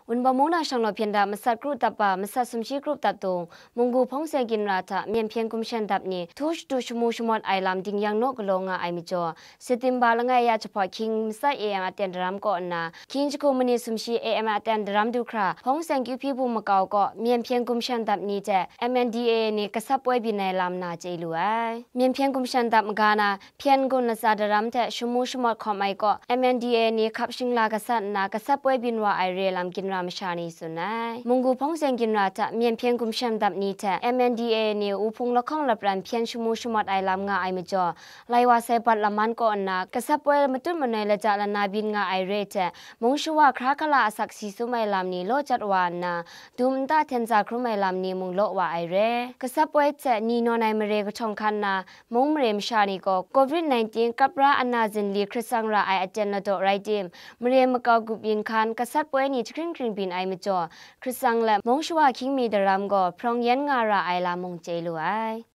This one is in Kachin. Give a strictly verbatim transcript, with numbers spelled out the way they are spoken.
Wunpawng mung na shang law hpyen dap masat kru dap ba masat sumshi kru dap tung, munggu hpawng seng ginra hta myen hpyen gumshan dap ni htu shadu shamu shamawt ai lam ding yang naw galaw nga ai majaw, September langai ya jahpawt hkying matsat A M aten daram kaw nna, hkying jahku manit sumshi A M aten daram du hkra, hpawng seng kyu hpyi bu makau kaw myen hpyen gumshan dap ni hte M N D A A ni gasat poi byin ai lam na chye lu ai. Myen hpyen gumshan dap maga na, hpyen gun latsa daram hte shamu shamawt hkawm ai kaw M N D A A ni hkap shingla gasat nna gasat poi byin wa ai re lam ginra masha ni tsun ai. Munggu hpawng seng ginra hta myen hpyen gumshan dap ni hte M N D A A ni wuhpung lahkawng lapran hpyen shamu shamawt ai lam nga ai majaw, lai wa sai bat laman kaw nna gasat poi matut manoi laja lana byin nga ai re hte, mung shawa hkra hkala asak si sum ai lam ni law jat wa nna, dum nta hten za hkrum ai lam ni mung law wa ai re. Gasat poi hte ni nawn ai mare kahtawng hkan na, mung mare masha ni gaw covid nineteen kapra ana zinli hkrit tsang ra ai aten ladaw rai tim, mare makau grup yin hkan gasat poi ni jahkring hkring byin ai majaw, hkrit tsang let mung shawa hkying mi daram gaw hprawng yan nga ra ai lam mung chye lu ai.